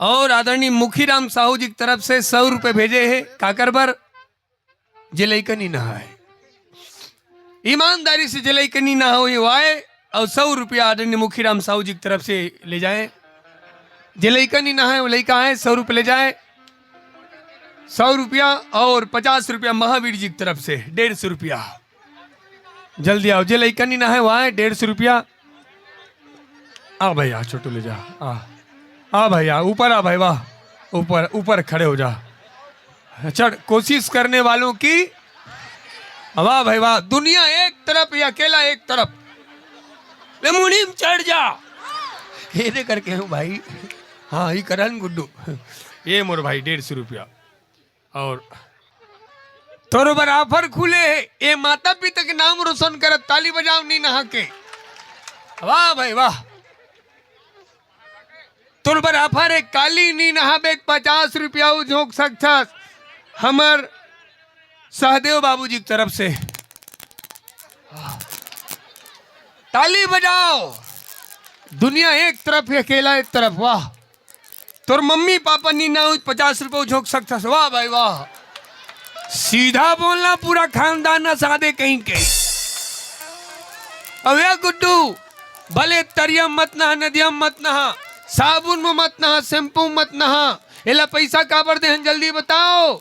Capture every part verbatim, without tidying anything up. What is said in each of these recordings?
और आदरणीय मुखीराम साहू जी की तरफ से सौ रुपये भेजे हे। काकर बर? जे लइका नी नहाए, ईमानदारी से जे लइका नी नहाए, वो आए और सौ रुपया आदरणीय मुखीराम साहू जी की तरफ से ले जाए। जे लइका नी नहाए, वो लइका आए, सौ रुपये ले जाए, सौ रुपया और पचास रुपया महावीर जी की तरफ से, डेढ़ सौ रुपया। जल्दी आओ, जे लइका नी नहाए, वो आए, डेढ़ सौ रुपया। आ भाई, आ छोटू ले जा, आ, आ भाई, आ ऊपर आ भाई, वाह, ऊपर, ऊपर खड़े हो जा। चढ़, कोशिश करने वालों की, वाह भाई वाह, दुनिया एक तरफ, ये अकेला एक तरफ। ले मुनीम चढ़ जा, ये दे करके हूँ भाई। हाँ, ये करन गुड्डू, ये मोर भाई, डेढ़ सौ रुपया। और तोर बर offer खुले हे, ये माता पिता के नाम रोशन करत, ताली बजाओ नी नहा के। वाह भाई वाह। तोर बर offer हे, काली नी नहाबे त पचास रुपया उ झोंक सकथस हमर सहदेव बाबूजी की तरफ से। ताली बजाओ, दुनिया एक तरफ, ये अकेला एक तरफ। वाह, तोर मम्मी पापा नी नहाए त पचास रुपया उ झोंक सकथस। वाह भाई वाह, सीधा बोलना, पूरा खानदान नसा दे कहीं के। अब ये गुड्डू, भले तरिया मत नहा, नदिया मत नहा, साबुन में मत नहा, shampoo मत नहा, एला पैसा काबर देहन, जल्दी बताओ।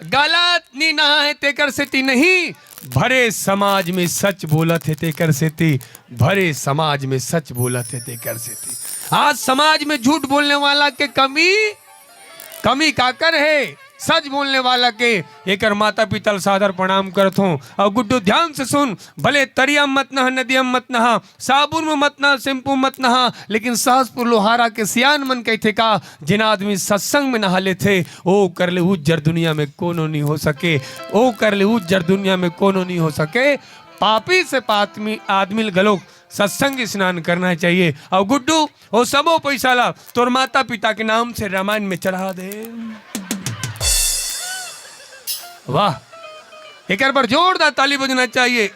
गलत नी नहा हे तेकर सेती नहीं, भरे समाज में सच बोलत हे तेकर सेती, भरे समाज में सच बोलत हे तेकर सेती। आज समाज में झूठ बोलने वाला के कमी, कमी काकर हे? सच बोलने वाला के। एकर माता पिता ल सादर प्रणाम करत हों। और गुड्डू, ध्यान से सुन, भले तरिया मत नहा, नदिया मत नहा, साबुन में मत नहा, shampoo मत नहा, लेकिन सहसपुर लोहारा के सियान मन कहिथे का, जेन आदमी सत्संग में नहा लेथे, ओ कर ले उज्जर दुनिया में कोनो नी हो सके, ओ कर ले उज्जर दुनिया में कोनो नी हो सके। पापी से पातमी आदमी ल घलोक सत्संग स्नान करना चाहिए। और गुड्डू, ओ सबो पैसा ला तोर माता पिता के नाम से रामायण में चढ़ा दे। वाह, एकर बर जोरदार ताली बजना चाहिए।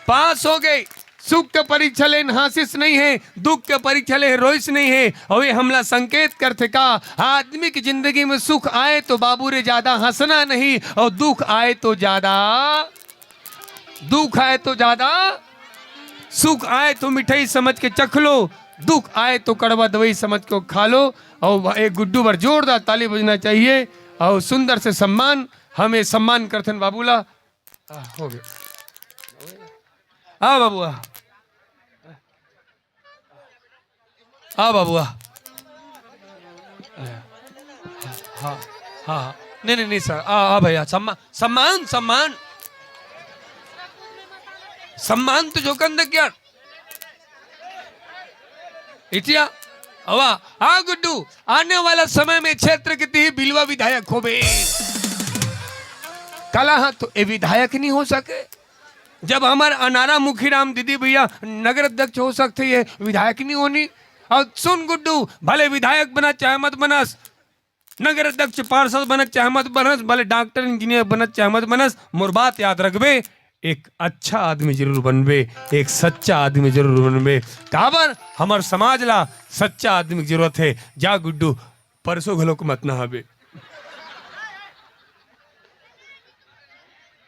पास हो गए, सुख के परीक्षा ले हांसिस नहीं हे, दुख के परीक्षा ले रोइस नहीं हे। और ये हमला संकेत करथे का, आदमी की जिंदगी में सुख आए तो बाबू रे ज्यादा हंसना नहीं, और दुख आए तो ज्यादा, दुख आए तो ज्यादा, सुख आए तो मिठाई समझ के चख लो, दुख आए तो कड़वा दवाई समझ के खा लो। और एक गुड्डू बर जोरदार ताली बजना चाहिए। और सुंदर से सम्मान, हम ये सम्मान करथन बाबू ला। आ, हो गया। आ बाबू, आ। आ बाबू, आ। हाँ, हाँ, हाँ। नहीं, नहीं, नहीं सर। आ, आ भैया, सम्मा-, सम्मान, सम्मान। सम्मान तो झोंकन दे क्या? इटिया, अवा, हाँ गुड्डू, आने वाला समय में क्षेत्र के तिही बिलवा विधायक होबे। कला हाँ तो ए विधायक नहीं हो सके। जब हमर अनारा मुखीराम दीदी भैया नगर अध्यक्ष हो सकथे, ये विधायक नहीं होनी। और सुन गुड्डू, भले विधायक बनस चाहे मत बनस, नगर अध्यक्ष पार्षद बनस चाहे मत बनस, भले डॉक्टर इंजीनियर बनस चाहे मत बनस, मोर बात याद रखबे, एक अच्छा आदमी जरूर बनबे, एक सच्चा आदमी जरूर बनबे। काबर हमर समाज ला सच्चा आदमी के जरूरत हे। जा गुड्डू, परसों घलोक मत नहाबे।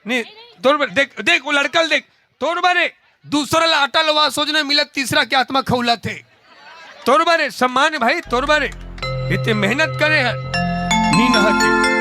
नहीं, तोर बर, देख, देख, वो लड़का ल देख, तोर बरे, दूसरा ला आटा लवा सोचने मिलत, तीसरा के आत्मा खौलत हे। तोर बरे, सम्मान भाई, तोर बरे। इतने मेहनत करे हे, नी नहा के।